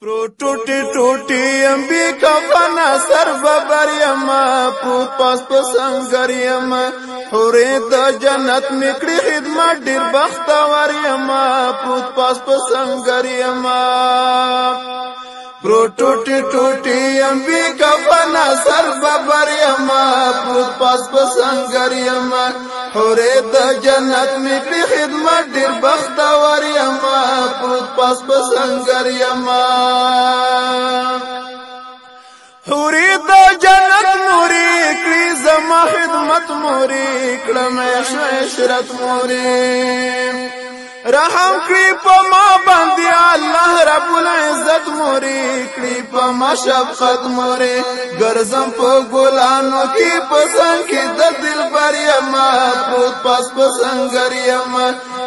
ټوټي ټوټي یم بی کفنه سر ببر یم، پروت پاس په سنګر یم، حورې د جنت مې کړي خدمت ډېر بختور یم، پروت پاس په سنګر یم. پروت ټوټي ټوټي یم بی کفنه سر ببر یم، پروت پاس په سنګر یم، حورې د جنت مې کړي خدمت ډېر بختور یم، پروت پاس په سنګر یم. حورې د جنت مورې کړي زما خدمت مورې کړم عشرت مورې، رحم کړي په ما باندې الله رب العزت مورې کړي په ما شفقت مورې، ګرځم په ګلانو کې په څنګ کې د دلبر یم، پروت پاس په سنګر یم،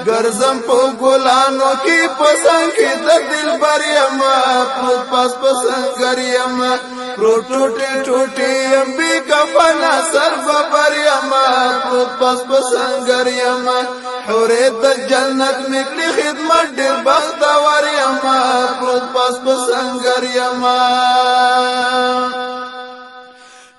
ګرځم په ګلانو کې په څنګ کې د دلبر یم، پروت پاس په سنګر یم. پروت ټوټي ټوټي یم بې کفنه سر ببر یم، پروت پاس په سنګر یم، حورې د جنت مې کړي خدمت ډېر بختور یم، پروت پاس په سنګر یم.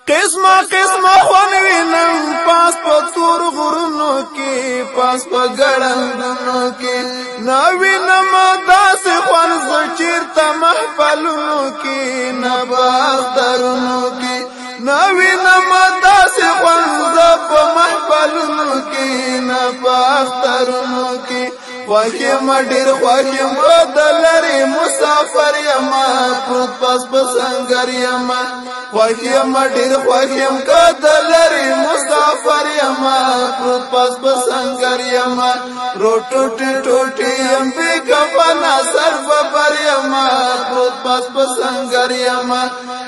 قسمه قسمه خون وینم پاس په تور غرونو کې، پاس په ګړندونو کې، نه وینم داسې خون زه چېرته محفلونو کې، نه په اخترونو کې، نه وینم داسې خون زه په محفلونو کې، نه په اخترونو کې. خوښ یم ډېر خوښ یم د لرې مسافر یم، پروت پاس په سنګر یم، خوښ یم ډېر خوښ یم که د لرې مسافر یم، پروت پاس په سنګر یم. پروت ټوټې ټوټې یم بې کفنه سر ببر یم، پروت پاس په سنګر یم،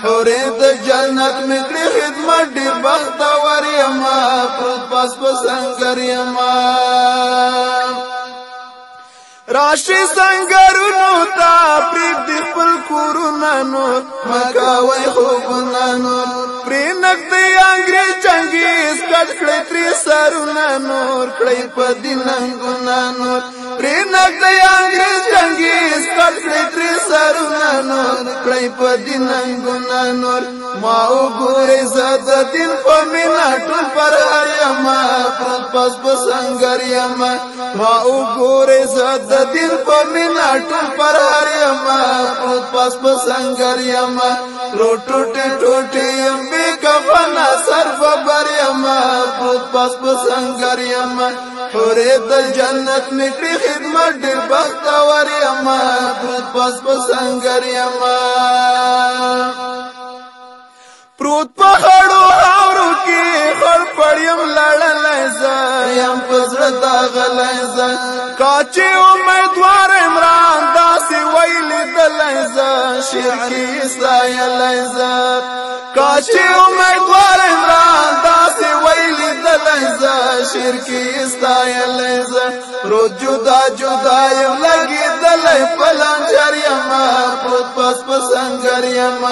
حورې د جنت مې کړي خدمت ډېر بختور یم، پروت پاس په سنګر یم. راشي سنګرونو ته پرېږدي خپل کورونه نور، مه کوئ خوبونه نور، پرې نږدې انګرېز چنګېز کټ کړئ ترې سرونه نور، کړئ په دین ننګونه نور، پرې نږدې انګرېز چنګېز کټ کړئ ترې سرونه نور، کړئ په دین ننګونه نور. ما وګورئ زه د دین په مینه ټول پرهر یم، پروت پاس په سنګر یم، ما وګورئ زه د دین په مینه ټول پرهر یم، پروت پاس په سنګر یم. پروت ټوټې ټوټې یم بې کفنه سر ببر یم، پروت پاس په سنګر یم، حورې د جنت مې کړي خدمت ډېر بختور یم، پروت پاس په سنګر یم. پروت په خړو خاورو کې خړ پړ یم لړلی زه یم، په زړه داغلی زه، کاچې امیدوار عمران داسې ویلي دلی زه، شرکي ستایلی زه، کاچې امیدوار عمران داسې ویلي دلی زه، شرکي ستایلی زه. پروت جدا جدا یم لګېدلی په لنجر یم، پروت پاس په سنګر یم.